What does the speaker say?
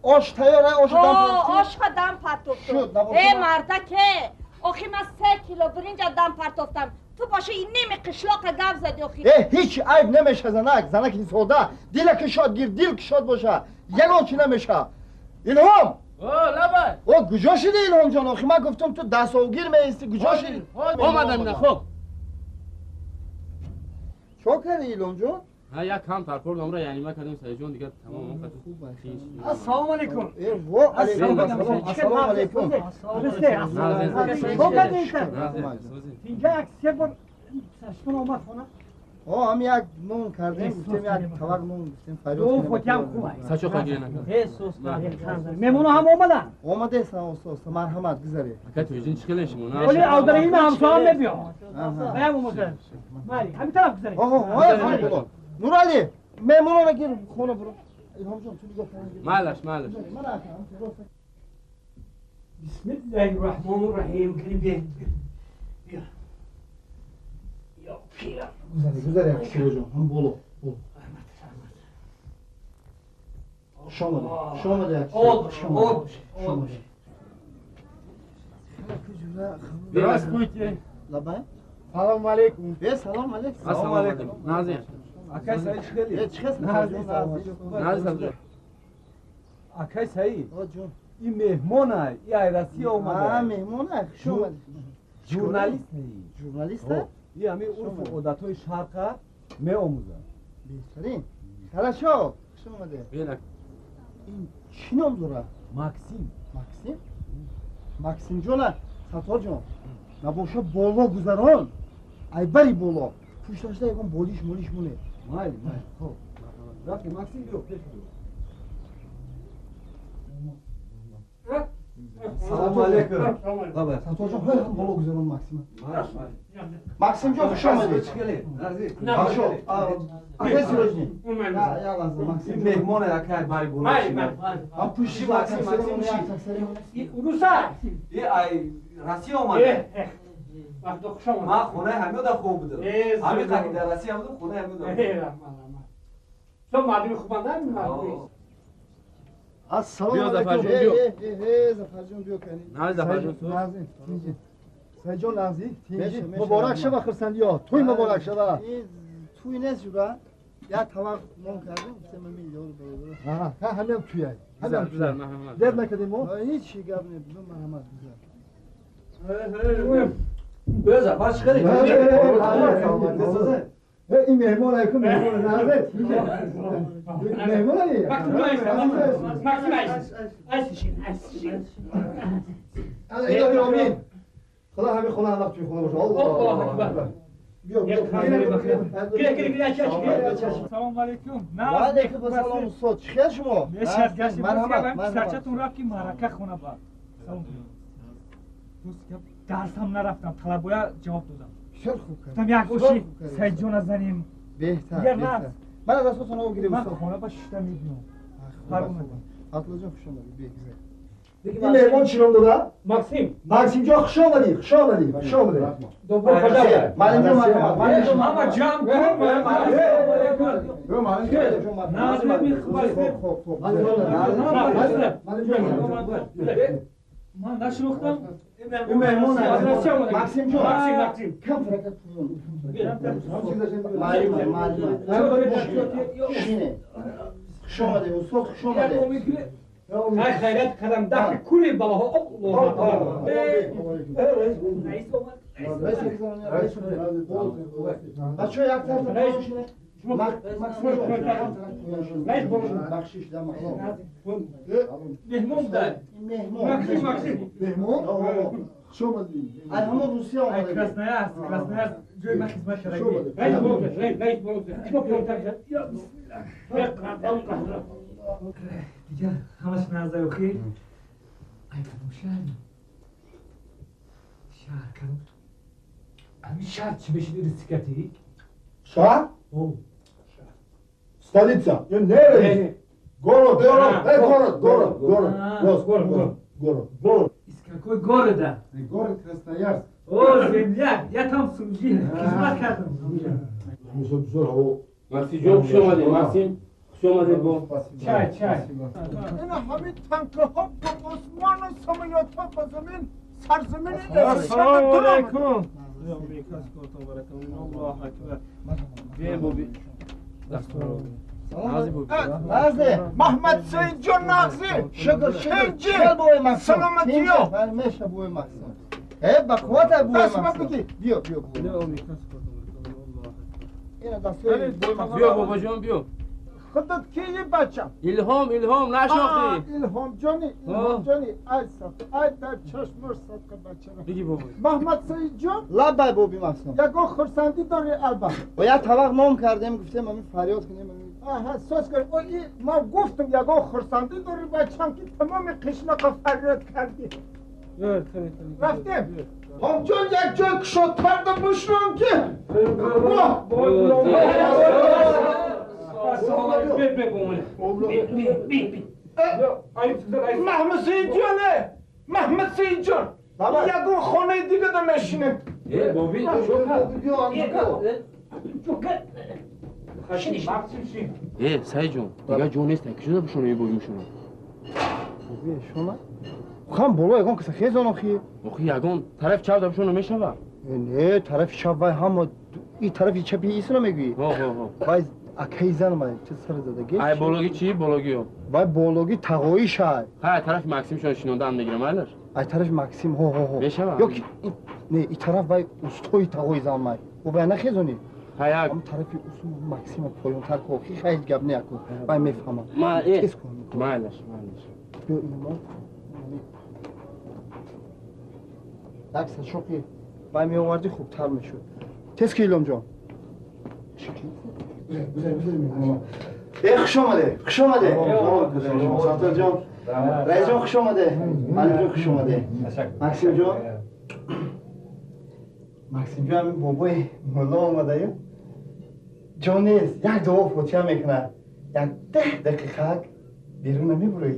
Ош тайёр, ош дам партофтӣ? Ошха дам партофтум. Э, мардаке, охи ман 3 кило биринҷа дам партофтам. Ту боши ними қишлоқа гап зади охи. Э, ҳеҷ айб намеша занак, занаки сода. Дила кишод гир, дил кишод боша. Ягон чи намеша. Илҳом! О, лабай! О, куҷо шиди Илҳомҷон? Охи ман гуфтам ту дастовгир меисти, куҷо шиди? Омадам ина, хоб. Чо карди Илҳомҷон? Ҳа, як кам тархӯрдам ра янима кардем Саидҷон, дигар тамом он қадр. Ассалому алайкум. Э, во алайкум ассалом. Ассалому алайкум. Чо кардӣ? Инҷа як се бор саршикон омад хона. О, ҳам як нон кардем, гуфтем як тавақ нон гуфтем фарёд. О, фотиҳам хуб аст. Сачо хагирена. Э, сус, меҳмоно ҳам омаданд. Омадесан, оста оста, марҳамат, гузаред. Ака Тоҷиддин, чӣ хеле шумо? Оли Авдараҳим ҳамсоям мебиёд. Баям омода. Майли, ҳамин тараф гузаред. Оҳо, Нурали, меҳмонро гир, хона буро. Илҳомҷон, ту нигоҳ кун. Майлаш, майлаш. Бисмиллаҳи раҳмони раҳим. Кани бе. Биё. Ё пира. Гузаре, гузаре, Сироҷон, ҳам боло. Боло. Хуш омадед. Хуш омадед. Од бош, од бош, од бош. Здравствуйте. Лабай. Салом алейкум. Э, салом алейкум. Ассалому алейкум. Назир. Акай Саид хеле. Э, чӣ хел? Назир. Акай Саид. О, ҷон. Ин меҳмон ай, и ай Россия омада. А, меҳмон ай, хуш омадед. Журналист. Журналист? И ҳамин урфу одатҳои шарқа меомӯзад. Беҳтарин. Хорошо, хуш омадед. Ин чӣ ном дорад? Максим. Максим? Максимҷона, Сатторҷон, набоша боло гузарон, айбари боло. Пушташда ягон болиш молиш монед. Майли, майли. Хоб. Рафти, Максим, биё, пеш биё. Салому алейкум. Сатторҷон, ҳой ҳам боло гузарон Максима. Максимҷон, хуш омадед. Хорошо. Акай Сироҷдин. Я лаҳза, Максим. Ин меҳмон акай бари боло. Ҳам пушти Максим, Максим, Руса. И ай Россия омада. Ман хонаи ҳамёда хуб будам. Ҳамин қаки дар Россия будам, хонаи ҳамёда. Ту мардуми хубанда, мардуми. Ассалому Биё, алайкум. Зафарҷон, биё. Э, Зафарҷон, биё кани. Назир Зафарҷон. Назир, тинҷи. Саидҷон, нағзӣ, Меша, меша, муборак шава хурсандиё, тӯй муборак шава. Ин тӯй нест ҷура. Як тавақ нон кардем, гуфтем ҳамин ёру бародаро. Ҳа, ҳамин тӯяй. Гузар, гузар, марҳамат. Дер накардем мо? Ҳеҷ чи гап не, марҳамат, гузар. Биё, Зафар, чӣ хеле? Ин меҳмон ай ку меҳмон нағзӣ. Меҳмон ай. Максим, айс. Айс шин, айс шин. Илоҳи омин. Худо ҳамин хона андохт توی хона боша. Аллоҳу акбар. Биё, биё. Салом алейкум. Ва алейкум ассалом, устод. Чӣ хел шумо? Марҳамат. Сарчатон рафт ки маърака хона ба. Салом. Дарсам нарафтам, талабоя ҷавоб додам. Бисёр хуб кард. Гуфтам як оши Саидҷона занем. Беҳтар, Дигар беҳтар. нафт. Ман аз дастотон об гирем, Ман устод. хона ба шишта мебиём. Фатлоҷон, хуш омадед. Бегузар. Ин меҳмон чӣ ном дорад? Максим. Максимҷон, хуш омадӣ, хуш омадӣ, хуш омадӣ. Добро пожаловать. Маълимҷон, марҳамат. Маълимҷон, Ҳама ҷамъ кун. Хоб, хоб, хоб. Ман нашинохтам. Ин меҳмон ай. Максимҷон, Максим, Максим. кам фаракат пуён. Маълима, маълима. Шине. Хуш омадед, устод, хуш омадед. Ай хайрат кардам, дафи кули балоҳо. Аллоҳу акбар. Раис омад. Бачаҳо, як тараф шине. Раис боло. Бахшиш да Максим. Меҳмон буд. Ин меҳмон. Максим, Максим. Меҳмон? Хуш омадӣ. Ай ҳамон Русия Ай омада. Красноярск, Красноярск ҷои ман хизмат кардаги. Раис боло, раис боло. Шумо пиёнтар шад. Дигар ҳамаш назар охи. Ай кадом шаҳр? Шаҳр кадом? Ҳамин шаҳр чӣ мешиди рисикати? Шаҳр? О, Столица. Не, не. Город, город, э, город, город, город. Город, город. Город, город. Из какой города? Город Красноярск. О, земляк, я там служил, хизмат кардам. Бисёр ҳаво. Максимҷон, хуш омадед, Максим. Хуш Хуш омадед бо. Чай, чай. Ина ҳамин танкаҳо ба осмону самолётҳо ба замин сарзамини. Ассалому алайкум. Аллоҳу акбар. Биёем боби. Нағзи. Маҳмад Саидҷон нағзи. Шукр, шукр. Саломатиё. Меша бой Максим. Э, ба қувват бой Максим. Биё, биё. Ина дастури бой Максим. Биё бобоҷон, биё. Худат кии бачам? Илҳом, Илҳом, нашнохтӣ. Илҳом ҷони, Илҳом ҷони, ай сад, ай дар чашмош садқа бачара. Биги бобо. Маҳмад Саидҷон? Лаббай боби Максим. Ягон хурсандӣ дорӣ албатта. Бо як табақ ном кардем, гуфтем ҳамин фарёд кунем. Аҳа, соз кар. Ои, ман гуфтам ягон хурсандӣ дорӣ бачам ки тамоми қишлоқро фарёд кардӣ. Рафтем. Ҳомҷон як ҷой кушодтарда бишнон ки. Маҳмад Саидҷон, Маҳмад Саидҷон, ягон хонаи дигада мешинем. Э, боби, э, Саидҷон, дигар ҷо нест, куҷода бишонем боби мушона? Боби шона? Хам боло ягон каса хезон охи. Охи ягон тарафи чап да бишона мешава? Не, тарафи чап вай ҳама и тарафи чапи исона мегӯӣ. Ҳо, ҳо, ҳо. Вай акаи зан май чӣ сар задагӣ? Ай бологи чӣ? Бологиё. Вай бологи тағои шай. Ҳа, тарафи Максим шон шинондаам мегирам, айлаш. Ай тарафи Максим, ҳо, ҳо, ҳо. Мешава? Ё ки не, и тараф вай устои тағои зан май. Ӯ вай нахезонӣ? Ҳа, як. Ам тарафи усу Максима поёнтар ко, хи хай ҳеҷ гап неяку. Вай мефаҳмам. Ма, э. Тез кун. Майлаш, майлаш. Биё инмо. Як сашоқи вай меовардӣ хубтар мешуд. Тез ки Илҳомҷон. Э, хуш омаде, хуш омаде. Саттор ҷон, раисҷон хуш омаде. Алимҷон хуш омаде. Максимҷон. Максимҷон ҳамин бобои мулло омадаю. Ҷон нест, як дуо фотиҳа мекунад. Як 10 дақиқак берун намебуроӣ.